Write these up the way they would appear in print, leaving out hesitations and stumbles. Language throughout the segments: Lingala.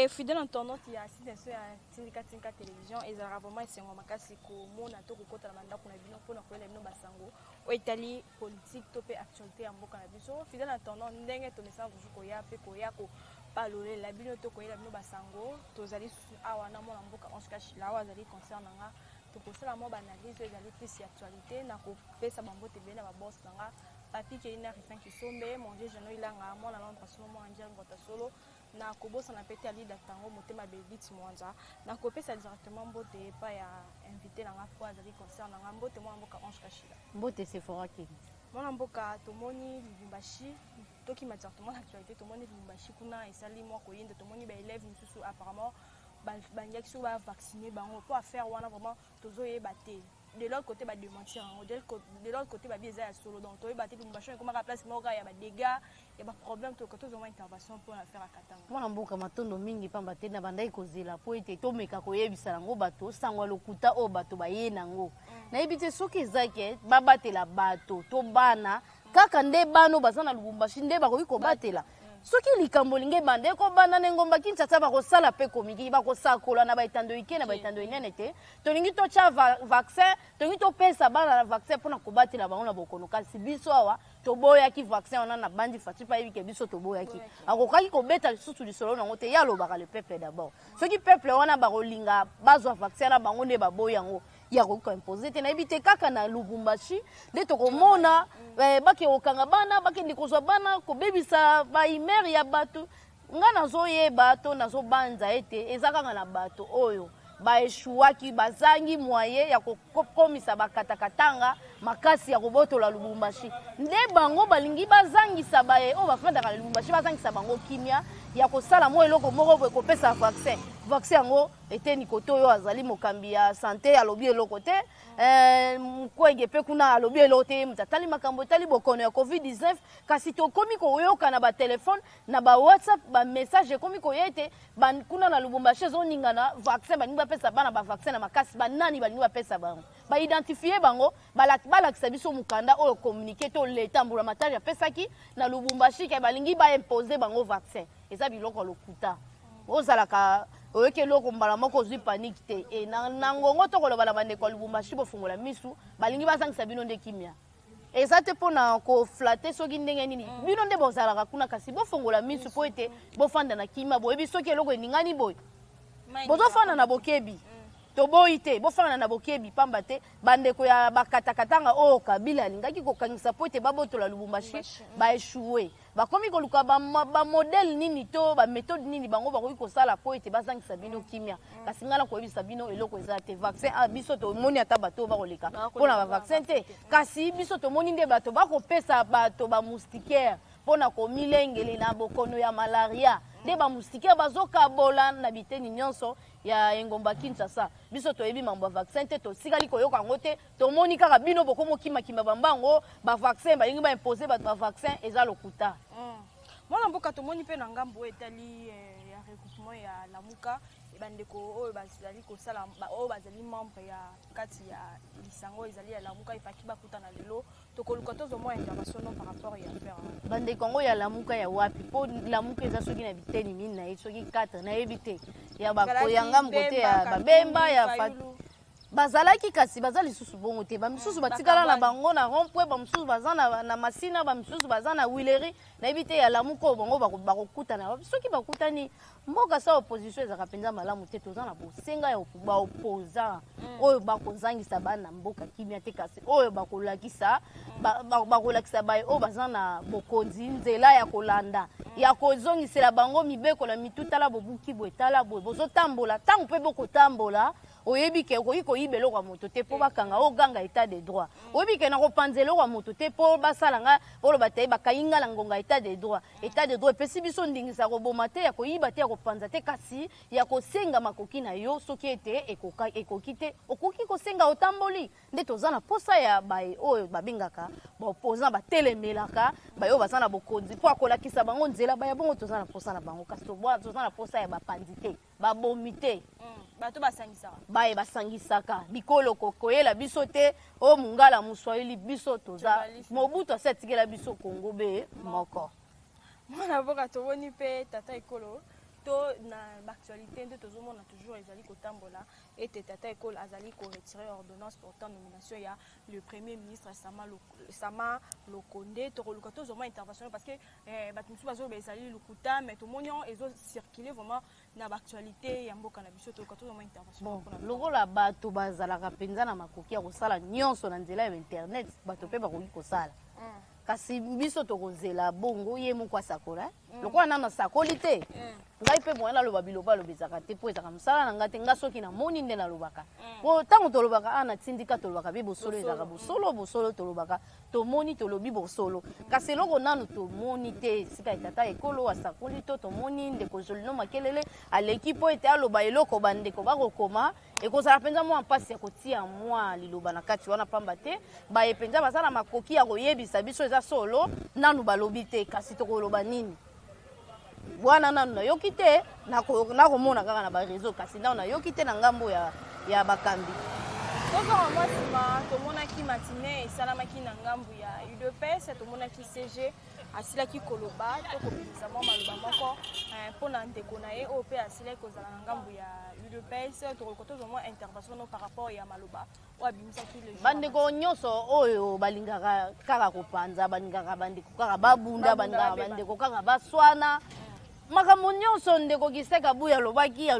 Ok, fidèle internaute ya site na ya Tindika Tindika Télévision, ezalaka vraiment esengo makasi komona to kokota na bandako na bino mpona koyela bino basango oyo etali politique to mpe actualité ya mboka na biso. Fidèle internaute, ndenge tomesana toujours koya mpe koya kopalolela bino to koyela bino basango, tozali susu awa na mwana mboka Ange Kashila oyo azali concert na nga. Tokosala mwa baanalyse oyo ezali plus ya actualité na kopesa bambote ebele na baboss na nga Papi Kelina, Rifin Kisombe, mon vieux Jeannot Ilanga, mwana Londres solo, mwana Ndiaye Ngota solo, na kobosana pe te Alida Tango, motema Benedict Mwanza. Na kopesa directement mbote epai ya invité na nga po azali concert na nga. Mbote mwana mboka Ange Kashila. Mbote Sephora King. Mwana mboka, tomoni Lubumbashi, tokima directement na actualité, tomoni Lubumbashi kuna esali mwa koyinda, tomoni ba élèves misusu apparemment balingaki soki ba vacciner bango po affaire wana vraiment tozoyeba te. De l'autre côté ba démentir yango, de l'autre côté babi eza ya solo, donc toyeba te. Lubumbashi ekomaka place moko ya ba dégâts, ya ba problème, tozoma intervention mpona affaire ya Katanga. Mwana mboka, matondo mingi, pamba te na bandaki kozela mpo ete tomeka koyebisa yango bato sango ya lokuta oyo bato baye nango. Nayebi te soki eza ke babatela bato to bana kaka nde bana oyo baza na Lubumbashi nde bakoki kobatela. Soki likambo olingi ebanda, ekobanda na engomba Kinshasa, bakosala mpe komiki, bakosakola na baetando ike na baetando inene te. Tolingi totya vaccin, tolingi topesa bana na vaccin mpona kobatela bango na bokono, kasi biso awa toboyaki vaccin wana. Na bandi Fatshi mpe ayebi ke biso toboyaki, akokaki kobeta lisusu lisolo nango te. Ye alobaka le peuple d'abord. Soki peuple wana bakolinga bazwa vaccin na bango nde baboyi yango, ye akoki koimpose te. Nayebi te kaka na Lubumbashi nde tokomona bake kokanga bana, bakende kozwa bana, kobebisa baimere ya bato. Nga nazoyeba to nazobanza ete eza kaka na bato oyo baeshuwaki, bazangi moyen ya kokomisa bakatakatanga makasi ya kobotola Lubumbashi, nde bango balingi bazangisa baye oyo bafandaka na Lubumbashi, bazangisa bango kimia ya kosala mwa eloko moko boye, kopesa vaccin. Vaccin yango eteni kote oyo azali mokambi ya sante alobi eloko te, Mukwege mpe kuna alobi eloko te, moto atali makambo etali bokono ya COVID-19. Kasi tokomi koyoka na batelefone, na ba WhatsApp, ba message ekomi koya ete kuna na Lubumbashi ezoningana, vaccin balingi bapesa bana, ba vaccin na makasi. Banani balingi bapesa bango? Baidentifie bango, balakisa biso mokanda oyo communiqué to leta mbula matari apesaki na Lubumbashi ke balingi baimpose bango vaccin. Eza biloko ya lokuta. Ozalaka oyoki eloko mbala moko, ozwi panique te. E na ngongo tokoloba na bandeko ya Lubumbashi, bofungola misu, balingi bazangisa bino nde kimia. Eza te mpona koflatter soki ndenge nini, bino nde bozalaka kuna, kasi bofongola misu mpo ete bofanda na kimia. Boyebi soki eloko eningani boye, bozofanda na bokebi. Toboyi te, bofanda na bokebi, pamba te bandeko ya bakatakatanga oyo Kabila alingaki kokangisa mpo ete babotola Lubumbashi baéchoué. Bakomi koluka bamodèle nini to baméthode nini bango bakoki kosala mpo ete bazangisa bino kimia. Kasi ngai nakoyebisa bino, eloko eza te. Vaccin, ah, biso tomoni ata bato oyo bakoleka mpona bavaccin te, kasi biso tomoni nde bato bakopesa bato bamoustiquaire mpona komilengele na bokono ya malaria, nde bamoustiquaire bazokabola na biteni nyonso ya engomba Kinshasa. Biso toyebi mambo ya vaccin te, tosikali koyoka yango te. Tomoni kaka bino bokomokimakima bambango bavaccin, balingi baimpose bato bavaccin, eza lokuta. Mwana mboka, tomoni mpe na ngambo oyo etali ya regroupement ya Lamuka, bandeko oyo bazali kosala, oyo bazali membre ya kati ya lisango ezali ya Lamuka, efaki bakutana lelo. Tokoluka tozwa mwa intervention non par rapport ya affaire wana. Bandeko yango ya Lamuka ya wapi? Mpo Lamuka eza soki na biteni mini na ye, soki 4, nayebi te, ya bakoyanga moko te, ya babemba ya bazalaki, kasi baza lisusu bongo te. Bamisusu batikala na bango na rond-point, bamosusu baza na Masina, bamisusu baza na Huilerie. Nayebi te ya Lamuka oyo bango bakokutana. Soki bakutani, mboka sa opposition ezalaka mpenza malamu te. Toza na bosenga ya baopposant oyo bakozangisa bana mboka kimia te, kasi oyo bakolakisa baye oyo baza na bokonzi nzela ya kolanda, ya kozongisela bango mibeko na mitu. Tala bobuki boye, tala boye bozotambola. Ntango mpe bokotambola, oyebi ke okoki koyiba eloko ya moto te mpo bakanga, oganga état de droit. Oyebi ke na kopanza eloko ya moto te mpo basala nga, oloba te bakangi nga na ngonga état de droit. État de droit epesi biso ndingisa ya koboma te, ya koyiba te, ya kopanza te, kasi ya kosenga makoki na yo. Soki ete ekoki te, okoki kosenga, otamboli. Nde toza na posa ya baye oyo babengaka baopposant, batelemelaka baye oyo baza na bokonzi mpo akolakisa bango nzela. Baya bongo toza na posa na bango, kasi toza na posa ya bapanzi te, babomi te. Bato basangisaka. Baye basangisaka bikolo, koyela biso te oyo mongala, moswahili. Biso toza Tribalisme. Mobutu asi atikela biso Kongo be moko. Mwana mboka, tomoni mpe tata ekolo. To na baactualité nde tozomona toujours ezali kotambola ete tata ekolo azali koretirer ordonnance portant nomination ya le Premier ministre Sama, Sama Lokonde. Tokoluka tozwa mwa intervention parce que bato mosusu bazoloba ezali lokuta, mais tomoni yango ezocircule vraiment na baactualité ya mboka na biso. Toluka tozwa mwa intervention. Bon, lokola bato bazalaka mpenza na makoki ya kosala nyonso na nzela ya internet, bato mpe bakoki kosala. Kasi biso tokozela bongo ye moko asakola. Lokola nano asakoli te, ngai mpe moya naloba biloba aloba ezalaka te, mpo ezalaka mosala na ngai te. Ngai soki namoni nde nalobaka, po ntango tolobaka awa natindika, tolobaka mpe bosolo, ezalaka bosolo. Bosolo tolobaka, tomoni, tolobi bosolo. Kasi eloko nanu tomoni te esika etata ekolo asakoli to tomoni ndeko Jolino Makelele aleki mpo ete aloba eloko bandeko bakokoma, ekozala mpenza mwa mpasi ya kotia mwa liloba na kati wana, pamba te baye mpenza baza na makoki ya koyebisa biso eza solo nanu balobi te. Kasi tokoloba nini wana? Nanu nayoki te, nakomona kaka na baréseau, kasi nanu nayoki te na ngambo ya bakambi. Tozonga mwa nsima. Tomonaki matinée esalamaki na ngambu ya UDPS, tomonaki SG asilaki koloba to kobimisa mwa maloba moko mpona ndeko na ye oyo mpe asilaki kozala na ngambu ya UDPS. Tokoluka tozwa mwa intervention no par rapport ya maloba oyo abimisaki le jour. Bandeko nyonso oyo balingaka kaka kopanza, balingaka bandeko kaka babunda, balingaka bandeko kaka baswana, makambo nyonso ndeko Giseka Kabuya alobaki,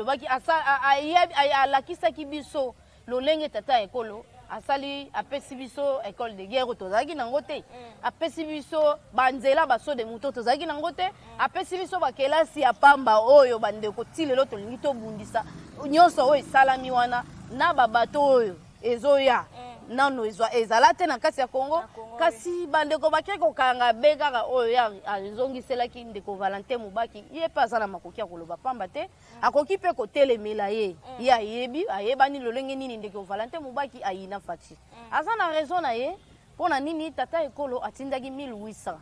alakisaki biso lolenge tata ya ekolo asali, apesi biso école de guerre oyo tozalaki nango te, apesi biso banzela basaut-de-mouton tozalaki nango te, apesi biso bakelasi ya pamba oyo bandeko ti lelo tolingi tobundisa. Nyonso oyo esalami wana na babato oyo ezoya nano ezala te na kati ya Congo. Kasi bandeko bake kokanga be kaka oyo ye azongiselaki ndeko Valentin Mobaki. Ye mpe aza na makoki ya koloba, pamba te akoki mpe kotelemela ye. Ye ayebi, ayebani lolenge nini ndeko Valentin Mobaki ayina Fatshi. Aza na raison na ye. Mpo na nini tata ekolo atindaki 1800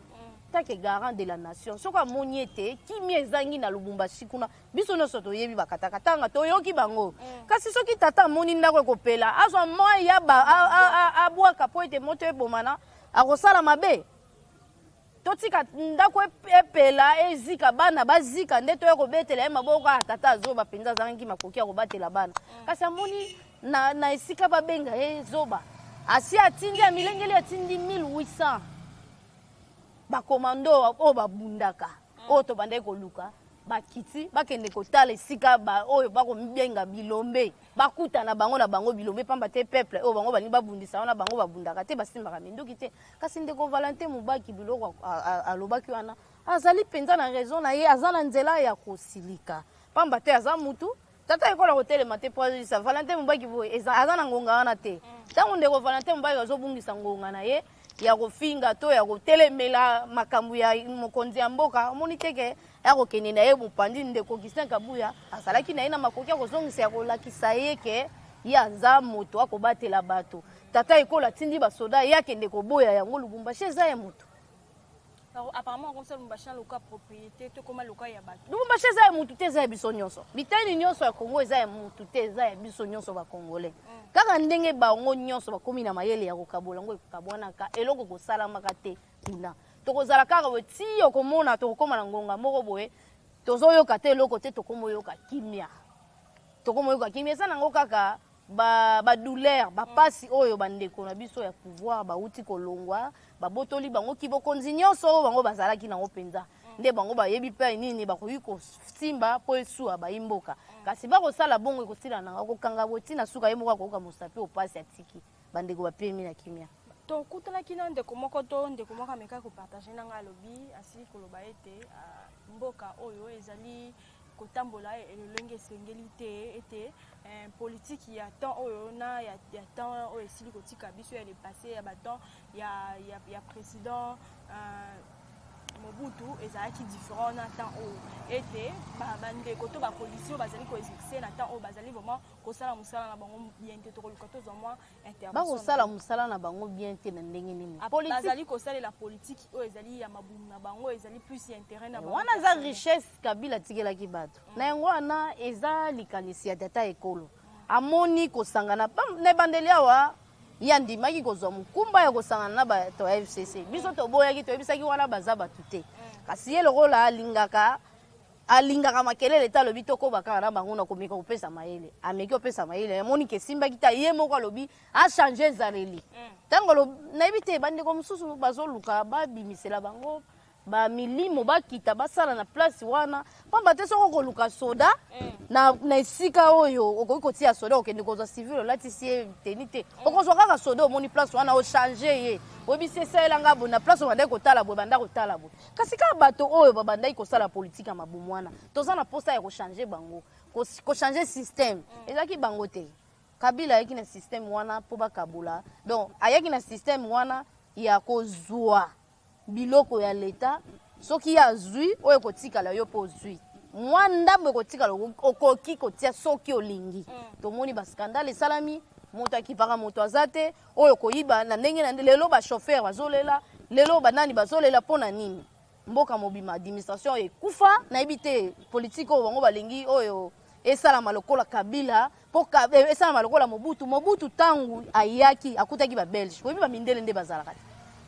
take garant de la nation? Soki amoni ete kimia ezangi na Lubumbashi kuna, biso nyonso toyebi bakatakatanga, toyoki bango. Kasi soki tata amoni ndako ekopela, azwa mai abwaka mpo ete moto ebomana, akosala mabe. Totika ndako epela, ezika, bana bazika, nde toya kobetela ye maboko? A tata azoba mpenza, azangaki makoki ya kobatela bana. Kasi amoni na esika babenga ye zoba, asi atindi ya milengeli, atindi 1800 bakomando oyo babundaka, oyo tobandaki koluka. Bakiti, bakende kotala esika oyo bakomibenga bilombe, bakutana bango na bango bilombe, pamba te peuple oyo bango balingi babundisa wana, bango babundaka te, basimbaka minduki te. Kasi ndeko Valentin Mobaki, biloko alobaki wana, azali mpenza na raison na ye, aza na nzela ya kosilika, pamba te aza mutu. Tata ekola kotelema te mpo azwisa Valentin Mobaki boye, aza na ngonga wana te. Ntango ndeko Valentin Mobaki azobungisa ngonga na ye ya kofinga to ya kotelemela makambo ya mokonzi ya mboka, omoni te ke ya kokende na ye mopandi. Ndeko Augustin Kabuya azalaki na ye na makoki ya kozongisa, ya kolakisa ye ke ye aza moto akobatela bato. Tata ekolo atindi basoda, ye akende koboya yango. Lubumbashi eza ya moto? Apparemment comme ça, Lubumbashi loka propriété to koma loka ya bato. Lubumbashi eza ya mutu te, eza ya biso nyonso. Biteni nyonso ya Kongo eza ya mutu te, eza ya biso nyonso bacongolais. Kaka ndenge bango nyonso bakomi na mayele ya kokabola yango, ekokabwanaka, eloko kosalamaka te kuna. Tokozala kaka boye ti okomona tokokóma na ngonga moko boye, tozoyoka te eloko te, tokomoyoka kimia, tokomoyoka kimia. Eza nango kaka badouleur, bapasi oyo bandeko na biso ya pouvoir bauti kolongwa, babotoli bango kibokonzi nyonso oyo bango bazalaki nango mpenza. Nde bango bayebi mpe nini bakoki kosimba mpo esuwa bayi mboka. Kasi bakosala bongo, ekosila nanga kokanga boye ntina suka ye moko akoyoka mosapi opasi, atiki bandeko bapemi na kimia. Tokutanaki na ndeko moko to ndeko moko amekaki kopartager na ngai, alobi, asili koloba ete mboka oyo ezali kotambola elolenge esengeli te, ete politike ya temps oyo na ya temps oyo esili kotika biso, ya le passé, ya batemps ya président Mobutu ezalaki différent na temps oyo, ete bandeko to bapolisi oyo bazali koexercer na temps oyo bazali vraiment kosala mosala na bango bien te. Tokoluka tozwa mwa intervention. Bakosala mosala na bango bien te na ndenge nini? Bazali kosalela politike oyo ezali ya mabumu na bango, ezali plus ya intérêt na bango. Wana eza richesse Kabila atikelaki bato na yango. Wana eza likanisi ya tata ekolo. Amoni kosangana na ebandeli awa, ye andimaki kozwa mokumba ya kosangana na bato ya FCC. Biso toboyaki, toyebisaki wana baza bato te. Kasi ye lokola alingaka Alingaka makelele te, alobi tokoba kaka na bango na komeka kopesa mayele. Ameki kopesa mayele, amoni ke esimbaki te, ye moko alobi achange ezaleli. Ntango nayebi te, bandeko mosusu bazoluka babimisela bango bamilimo bakita basala na place wana, pamba te soki okoluka soda na esika oyo okoki kotia soda, okende kozwa civil olatisi ye teni te, okozwa kaka soda. Omoni place wana, ochange ye, oyebisi esalelanga boye na place obandaki kotala boye, banda kotala boye. Kasi kaka bato oyo babandaki kosala politike ya mabumu wana, toza na posa ya kochange bango, kochange système. Ezalaki bango te. Kabila ayaki na système wana mpo bakabola. Donc ayaki na système wana ya kozwa biloko ya leta. Soki ye azwi, oyo ekotikala yo mpo ozwi mwa ndambo, ekotikala okoki kotia soki olingi. Tomoni bascandale esalami, moto akipaka moto aza te, oyo koyiba na ndenge na lelo. Bachauffeur bazolela lelo, banani bazolela mpo na nini? Mboka mobima, administration ekufa. Nayebi te politike oyo bango balingi oyo esalama lokola Kabila mpo esalama lokola Mobutu. Mobutu ntango ayaki, akutaki babelge. Oyebi bamindele nde bazalaka te.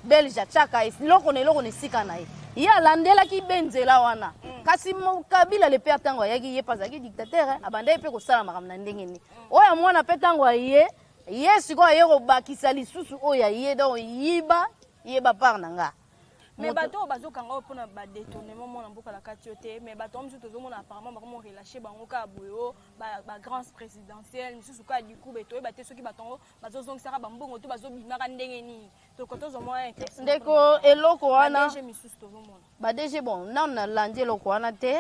Belge atiaka eloko na eloko na esika na ye, ye alandelaki be nzela wana. Kasi Kabila le père, ntango ayaki, ye mpe azalaki dictateur, abandaki mpe kosala makambo na ndenge nini. Oyo ya mwana mpe, ntango aye, ye sikoyo aye kobakisa lisusu oyo aye. Donc yiba, yeba part na nga. Mais bato oyo bazokanga oyo mpona badétournement, mwana mboka na kati yo te. Mais bato oyo mosusu tozomona, apparemment bakomo relâche bango kaka boye, o bagrâce présidentielle misusu kaka dikube. Toyeba te soki bato yango bazozongisaka bambongo to bazobimaka ndenge nini. Toko tozwa mwa Ndeko, eloko wana baDG misusu tozomona. BaDG, bon, nano nalandi eloko wana te,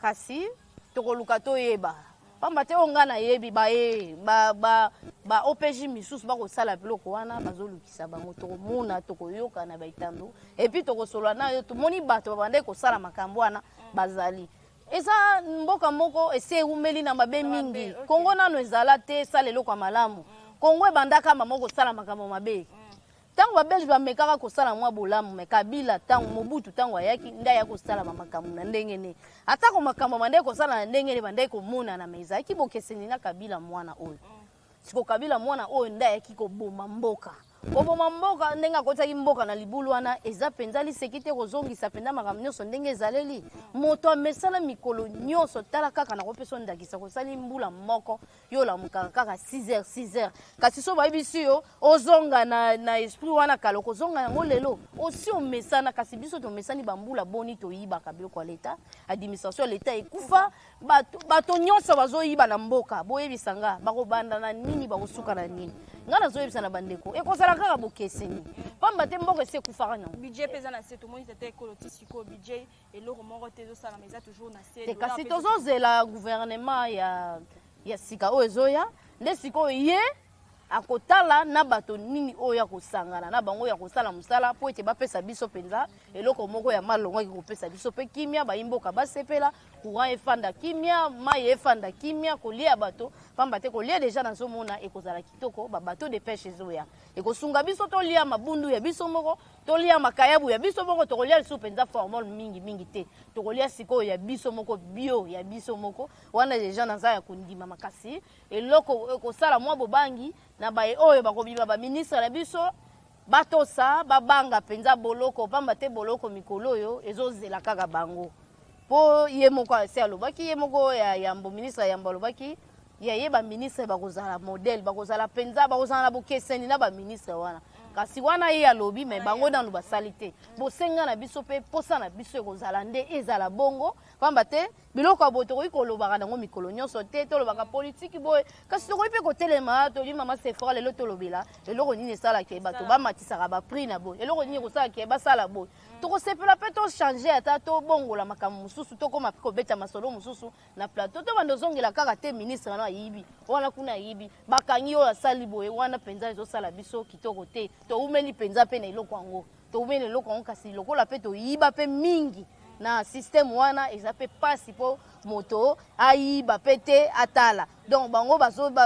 kasi tokoluka toyeba, pamba te oyo ngai nayebi, baye ba OPJ misusu bakosala biloko wana, bazolukisa bango. Tokomona, tokoyoka na baetando, et puis tokosolola na yo. Tomoni bato babandaki kosala makambo wana bazali. Eza mboka moko esi ewumeli na mabe mingi. Kongo nano ezala te esala eloko ya malamu. Kongo ebandaka mama kosala makambo mabe. Ntango babelge bamekaka kosala mwa bolamu, me Kabila, ntango Mobutu, ntango ayaki, nde aya kosala bamakambo na ndenge ne. Atako makambo bandaki kosala na ndenge ne, bandaki komonana, me ezalaki bokeseni na Kabila mwana oyo. Siko Kabila mwana oyo nde ayaki koboma mboka, koboma mboka ndenge akotisaki mboka na libulu wana. Eza mpenza liseki te kozongisa mpenza makambo nyonso ndenge ezaleli. Moto amesala mikolo nyonso. Tala kaka, nakopesa ndakisa: kosali mbula moko, yo olamukaka kaka 6 heures, 6 heures. Kasi so bayebisi yo ozonga na esprit wana kala, okozonga yango lelo? Osi omesana. Kasi biso tomesani bambula boni toyibaka biloko ya leta, administration ya leta ekufa, bato nyonso bazoyiba na mboka. Boyebisa nga, bakobanda na nini, bakosuka na nini? Nga nazoyebisa na bandeko, ekozala kaka bokeseni, pamba te mboka esi ekufaka nango. Budget mpe eza na se. Tomoni tata ekolo ti sikoyo budget eloko moko te ezosalama, eza toujours na se. Te, kasi tozozela gouvernement ya sika oyo ezoya nde sikoyo ye akotala na bato nini oyo akosangana na bango ya kosala mosala, mpo ete bapesa biso mpenza eloko moko ya malongo eki kopesa biso mpe kimia, bayimboka basepela, courant efanda kimia, mai efanda kimia, kolia bato, pamba te kolia deja nazomona ekozala kitoko. Babateau de pêche ezoya, ekosunga biso tolia mabundu ya biso moko, tolia makayabu ya biso moko. Tokolia lisusu mpenza formol mingi mingi te, tokolia sikoyo ya biso moko, bio ya biso moko wana. Deja naza ya kondima makasi. Eloko ekosala mwa bobangi na baye oyo bakobima baministre na biso, batosa, babanga mpenza boloko, pamba te boloko mikolo oyo ezozela kaka bango. Mpo ye moko asi alobaki, ye moko ya yambo, ministre ya yambo alobaki ya ye, baministre bakozala modèle, bakozala mpenza, bakozala na bokeseni na baministre wana. Kasi wana ye alobi, me bango nanu basali te. Bosenga na biso mpe posa na biso ekozala nde ezala bongo, pamba te biloko ya boye tokoki kolobaka nango mikolo nyonso te. Tolobaka politiki boye, kasi tokoki mpe kotelema. Toli mama Sephora, lelo tolobela eloko nini esalaka bato bamatisaka baprix na boye, eloko nini ekosalaka basala boye. Tokosepela mpe tochange, ata tobongola makambo mosusu, tokóma mpe kobeta masolo mosusu na plateau. Tobanda ozongela kaka te ministre wana ayibi, wana kuna ayibi, bakangi oyo asali boye. Wana mpenza ezosala biso kitoko te. Toumeli mpenza mpe na eloko yango, toumeli na eloko yango. Kasi lokola mpe toyiba mpe mingi na système wana, eza mpe mpasi mpo moto ayiba mpe te atala. Donc bango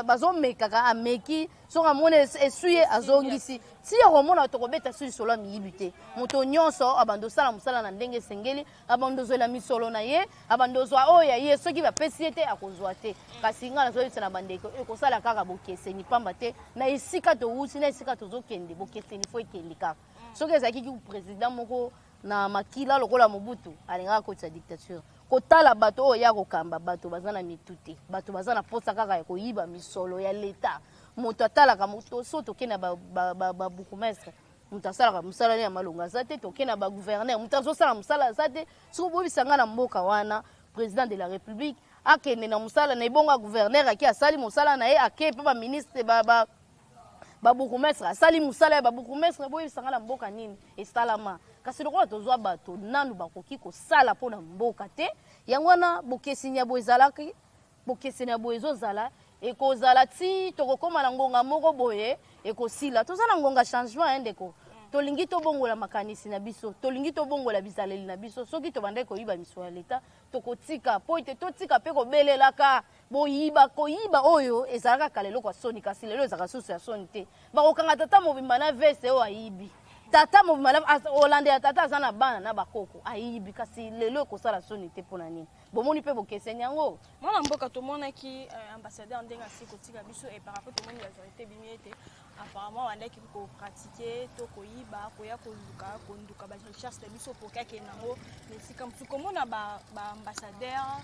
bazomekaka, ameki, soki amoni esui ye, azongisi. Ti akomona tokobeta su lisolo ya miyibi te. Moto nyonso abanda osala mosala na ndenge esengeli, abanda ozwela misolo na ye, abanda ozwa oyo ya ye. Soki bapesi ye te, akozwa te. Kasi ngai nazoyebisa na bandeko, ekosala kaka bokeseni, pamba te na esika towuti na esika tozokende, bokeseni fo ekende kaka. Soki ezalaki président moko na makila lokola Mobutu, alingaka akotisa dictature. Kotala bato oyo ya kokamba, bato baza na mitu te, bato baza na posa kaka ya koyiba misolo ya leta. Moto atalaka moto so toke na babourgmestre, moto asalaka mosala ne ya malonga aza te. Toke na bagouverneur, moto azosala mosala aza te. Soki boyebisa ngai, na mboka wana, président de la République akende na mosala na ebongo ya gouverneur, ake asali mosala na ye, ake mpe baministre, babourgmestre asali mosala ya babourgmestre, boyebisanga na mboka nini esalama? Kasi lokola tozwa bato nanu bakoki kosala mpona mboka te, yango wana bokeseni ya boye ezalaki, bokeseni ya boye ezozala, ekozala ti tokokóma na ngonga moko boye ekosila. Toza na ngonga changement ya ndeko. Tolingi tobongola makanisi na biso, tolingi tobongola bizaleli na biso. Soki tobandaki koyiba misolo ya leta, tokotika mpo ete totika mpe kobelelaka boyiba. Koyiba oyo ezalaka kala eloko ya soni, kasi lelo ezalaka susu ya soni te. Bakokanga tata mobimba na veste oyo ayibi, tata mobimba olandela, tata aza na bana na bakoko, ayibi. Kasi lelo ekosala soni te. Mpona nini? Bomoni mpe bokeseni yango. Mwana mboka, tomonaki ambassadeur ndenge asi kotika biso e par rapport tomoni bavérité ebimi ete apparemment bandaki kopratiquer to koyiba, koya koluka konduka barecherche na biso po akende yango na esika mosusu. Komona baambassadeur,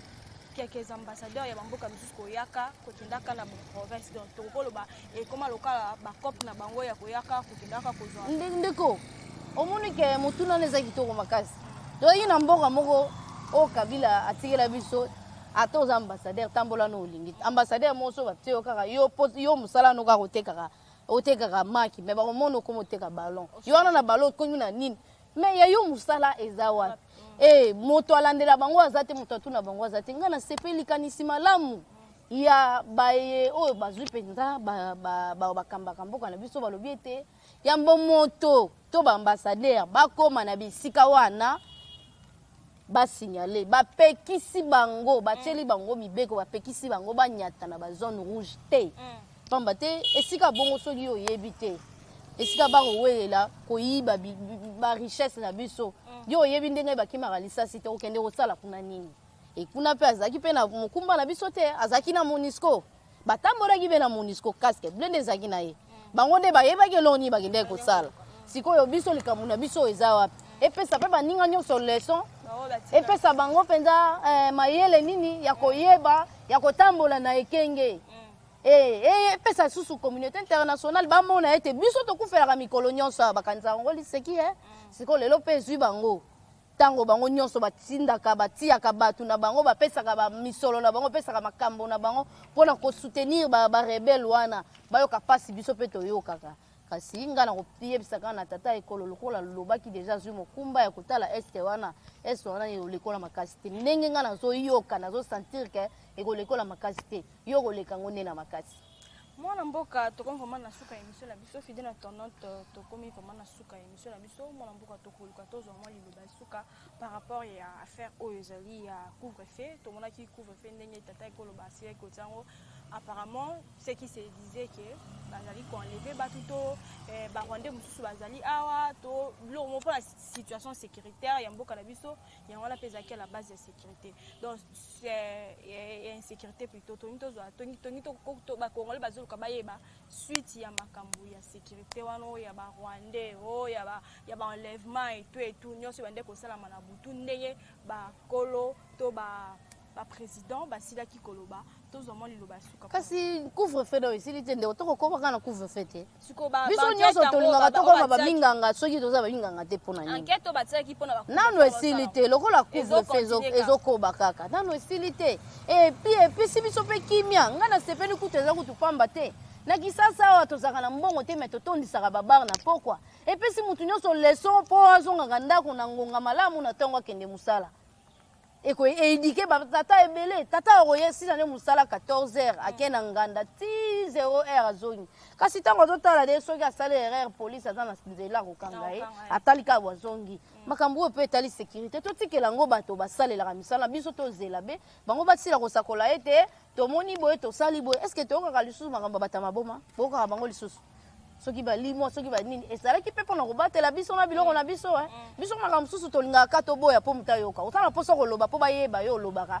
quelques ambassadeurs ya bamboka mosusu koyaka kokendaka na baprovince, donc tokokoloba ekoma lokola bacope na bango ya koyaka kokendaka kozwa. Ndeko, omoni ke motuna wana eza kitoko makasi. Toyaki na mboka moko oyo Kabila atikela biso. Ata oza ambassadeur, tambola no olingi. Ambassadeur moko so batie yo kaka yo, yo mosala no kaka otekaka, otekaka maki, me bakomona okoma oteka ballon. Yo wana na ballon okomi na nini? Me ya yo mosala eza wapi? E moto alandela bango aza te, moto atuna bango aza te. Ngai nasepeli likanisi malamu ya baye oyo bazwi mpenza bakambaka mboka na biso. Balobi ete yambo moto to baambassadeur bakóma na bisika wana, basignale, bapekisi bango, batieli bango mibeko, bapekisi bango banyata na bazone rouge te, pamba te esika bongo, soki yo oyebi te esika bakowelela koyiba barichesse na biso, yo oyebi ndenge bakimaka lisasi te, okende kosala kuna nini? Ekuna mpe azalaki mpe na mokumba na biso te. Azalaki na MONUSCO, batambolaki mpe na MONUSCO, casque bleu nde ezalaki na ye. Bango nde bayebaki eloko nini bakendaki kosala. Sikoyo biso, likambo na biso eza wapi? Epesa mpe baninga nyonso leçon, epesa bango mpenza mayele nini ya koyeba ya kotambola na ekenge. Epesa lisusu communauté internationale bamona ete biso tokufelaka mikolo nyonso awa, bakanisaka yango liseki. Sikoyo lelo mpe ezwi bango. Ntango bango nyonso batindaka, batiaka bato na bango, bapesaka bamisolo na bango, bapesaka makambo na bango mpona kosoutenir barebelles wana, bayoka mpasi biso mpe toyokaka. Kasi nga na koyebisa kaka na tata ekolo, lokola alobaki déjà, azwi mokumba ya kotala est wana, est wana ekolekola makasi te. Ndenge nga nazoyoka, nazosentir ke ekolekola makasi te, yo koleka yango nde na makasi. Mwana mboka, tokomi vraiment na suka ya émission na biso. Fidèle internaute, tokomi vraiment na suka ya émission na biso. Mwana mboka, tokoluka tozwa mwa liloba ya suka par rapport ya affaire oyo ezali ya couvre-feu. Tomonaki couvre-feu ndenge tata ekoloba asilaki kotia yango. Apparemment, ce qui se disait que bazali koenlever bato to barwandais mosusu bazali awa to biloko moko mpona situation sécuritaire ya mboka na biso. Yango wana mpe ezalaki à la base ya sécurité, donc ya insécurité plutôt. Tongi tozwa tongi bacongolais bazoluka bayeba suite ya makambo ya sécurité wana, oyo ya barwandais, oyo ya baenlèvement etu etu nyonso ebande kosalama na butu, ndenge bakolo to baprésident basilaki koloba. Tozwa mwa liloba ya suka. Kasi couvre-feu oyo esili te, ndeko. Tokokoma kaka na couvre-feu te. Biso nyonso tolingaka tokoma baminganga. Soki toza baminganga te, mpo na nini nanu esili te? Lokola couvre-feu ezokoba kaka, nanu esili te. Et puis epesi biso mpe kimia. Ngai nasepeli kutu, eza kutu pamba te. Na Kisasa awa tozalaka na mbongo te, me totondisaka babar na pokwa. Epesi mutu nyonso leçon mpo azongaka ndako na ngonga malamu na ntongo, akende mosala. Eéduquer batata ebele. Tata okoye sila nde mosala 14 heures, ake na nganda ti 0 heure, azongi. Kasi ntango azotala de, soki asali erreur, police aza na nzela akokanga ye. Atali kaka bwazongi. Makambo oyo mpe etali sécurité, totikela yango bato basalelaka misala. Biso tozela be bango basila kosakola ete tomoni boye, tosali boye. Est-ce toyokaka lisusu makambo ya bato ya maboma? Boyokaka bango lisusu soki balimwa, soki banini? Ezalaki mpe mpona kobatela biso na biloko na biso. Biso makambo mosusu tolingaka ka toboya mpo moto ayoka. Otala mposa koloba mpo bayeba yo olobaka,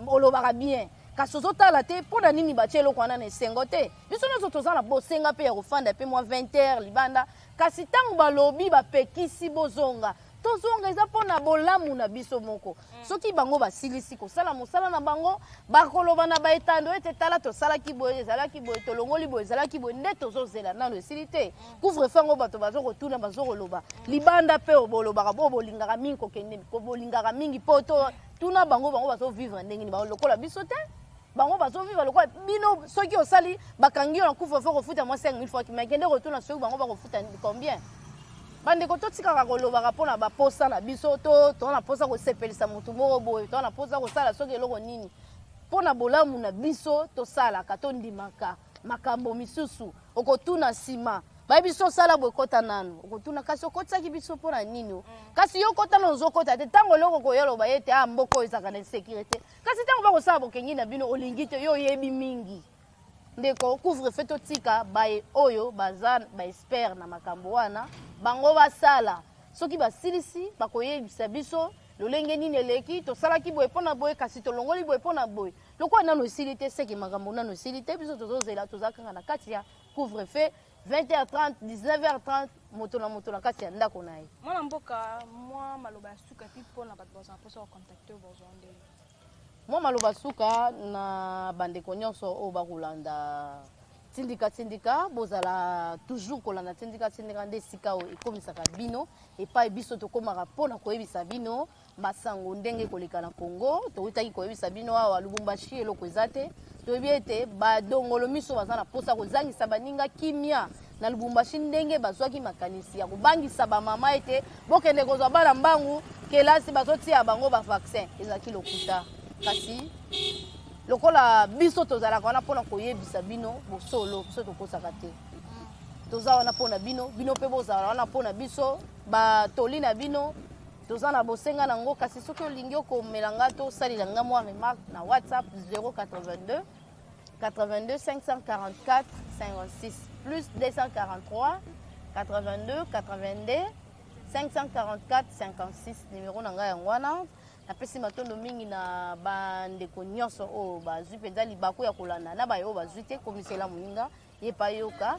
olobaka bien, kasi ozotala te mpo na nini batie eloko wana na esengo te. Biso nyonso toza na bosenga mpe ya kofanda mpe mwa 20 heures libanda. Kasi ntango balobi bapekisi bozonga, Tozonga, eza mpona bolamu na biso moko. Soki bango basilisi kosala mosala na bango, bakoloba na baetando ete tala, tosalaki boye, ezalaki boye, tolongoli boye, ezalaki boye. Nde tozozela, nano esili te. Couvre-feu yango, bato bazokotuna, bazokoloba libanda mpe bolobaka bo bolingaka mingi kokende, bolingaka mingi mpo to tuna bango. Bango bazovivre ndenge nini? Lokola biso te, bango bazovivre lokola bino. Soki osali, bakangi yo na couvre-feu, kofuta mwa 5000 francs, mais kende kotuna soki bango bakofuta combien. Bandeko, totikaka kolobaka mpona baposa na biso. To toza na posa kosepelisa motu moko boye, toza na posa kosala soki eloko nini mpona bolamu na biso. Tosalaka, tondimaka makambo misusu. Okotuna nsima, bayebi biso osala boye, kota nanu. Okotuna, kasi okotisaki biso mpona nini? Kasi yo kota nanu, ozokota te. Ntango eloko koya, loba ye te: "Ah, mboka oyo ezalaka na insécurité." Kasi ntango bakosala bokengi na bino, olingi te, yo oyebi mingi. Ndeko, couvre-feu, totika baye oyo baza baexpert na makambo wana, bango basala. Soki basilisi, bakoyebisa biso lolenge nini eleki. Tosalaki boye mpo na boye, kasi tolongoli boye mpo na boye. Lokola nano esili te, seke makambo nano esili te. Biso tozozela, toza kaka na kati ya couvre-feu, 20h30, 19h30, moto na moto na kati ya ndako na ye. Mwana mboka, mwa maloba ya suka epi mpona bato bazwa mposa kocontacter, bozwa ndenge? Mwa maloba suka na bandeko nyonso oyo bakolanda Tindika Tindika: bozala toujours kolanda Tindika Tindika. Nde esika oyo ekomisaka bino epai biso tokomaka mpona koyebisa bino masango ndenge koleka na Congo. Towutaki koyebisa bino awa Lubumbashi, eloko eza te. Toyebi ete badongolo miso baza na mposa kozangisa baninga kimia na Lubumbashi, ndenge bazwaki makanisi ya kobangisa bamama ete bokende kozwa bana mbangu kelasi, bazotia bango bavaccin. Ezalaki lokuta. Kasi lokola biso tozalaka wana mpona koyebisa bino bosolo, biso tokosaka te. Toza wana mpona bino, bino mpe bozala wana mpona biso. Batoli na bino, toza na bosenga nango. Kasi soki olingi okomela nga to osalela nga mwa remarque na WhatsApp, 082 82 544 56, plus 243 82 82 544 56, numéro na ngai yango wana. Napesi matondo mingi na bandeko nyonso oyo bazwi mpenza libaku ya kolanda, na baye oyo bazwi te, komisela moninga ye pa yoka.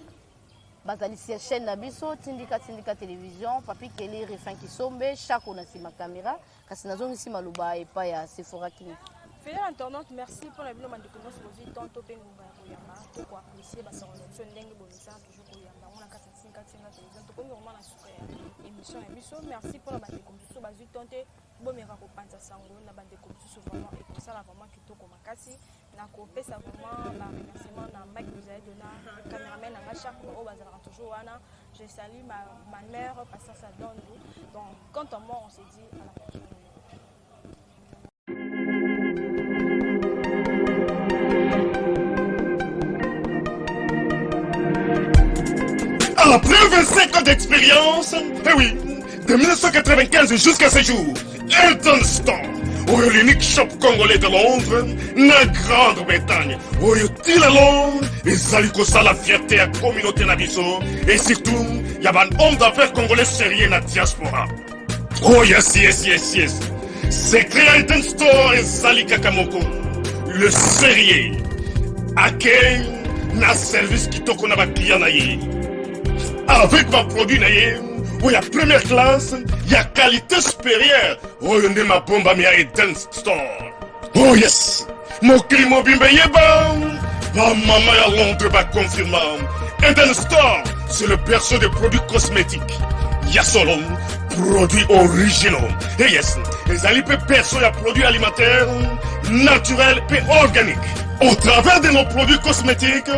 Bazalisi ya chaîne na biso Tindika Tindika Télévision, Papi Keli, Refin Kisombe, Chako na nsima caméra. Kasi nazongisi maloba epai ya Sephora King. Fidèle internaute, merci mpona bino bandeko nyonso bozwi temps to mpe ngonga ya koyamba to koapprécier basango na biso ndenge bomesana toujours koyamba yango na kati ya Tindika Tindika Télévision. Tokomi vraiment na suka ya émission na biso. Merci mpona bandeko mosusu bazwi temps te, bomeka kopanza sango na bandeko mosusu. Vraiment ekosala vraiment kitoko makasi. Na kopesa vraiment baremerciement na Mike Bozali, na cameraman na nga Chaque oyo bazalaka toujours wana. Je salue ma mère Patience Adondu. Donc, quant à moi, on se dit à la prochaine. Après 25 ans d'expérience, eh oui, de 1995 jusqu'à ce jour, Elton Store, oyo l'unique shop congolais de Londres, na Grande-Bretagne, oyo ti lelo ezali kosala fierté ya communauté na biso et surtout ya ba homme d'affaires congolais sérieux na diaspora. Oh yes. Secret ya Elton Store ezali kaka moko: le sérieux, accueil na service kitoko na baclient na ye, avec baproduit na ye oyo ya première classe, ya qualité supérieure. Oyo nde mabombami ya Eden Store. Oh yes, mokili mobimba eyeba, bamama ya Londres baconfirma: Eden Store, c'est le berceau des produits cosmétiques ya solo, produits originaux. Et yes, ezali mpe berceau ya produits alimentaires naturels mpe organiques. Au travers de nos produits cosmétiques,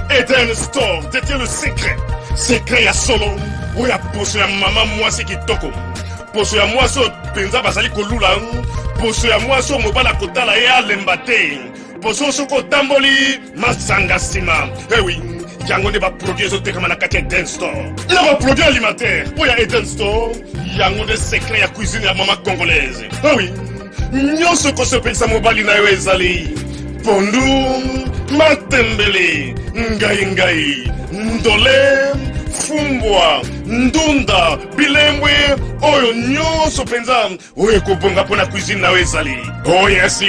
Eden Store détient le secret, secret ya solo oyo ya poso ya mama mwasi kitoko, poso ya mwasi oyo mpenza bazali kolula, poso ya mwasi oyo mobali akotala ye alemba te, poso soki otamboli masanga nsima. Ewi, yango nde baproduit ezotekama na kati ya Eden Store, na baproduit alimentaire oyo ya Eden Store. Yango nde secret ya cuisine ya mama congolaise. Ewi, nyonso ekosepelisa mobali na yo ezali pondu, matembele, ngai ngai, ndole, fumbwa, ndunda, bilembwe, oyo nyonso mpenza oyo ekobonga mpo na cuisine na yo ezali. Oh yes.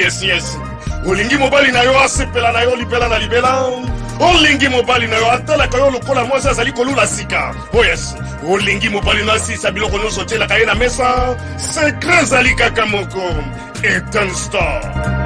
Olingi mobali na yo asepela na yo libela na libela. Olingi mobali na yo atalaka yo lokola mwasi azali kolula sika. Oh yes, olingi mobali na asisa biloko nyonso otielaka ye na mesa. Secret ezali kaka moko. Eden Store.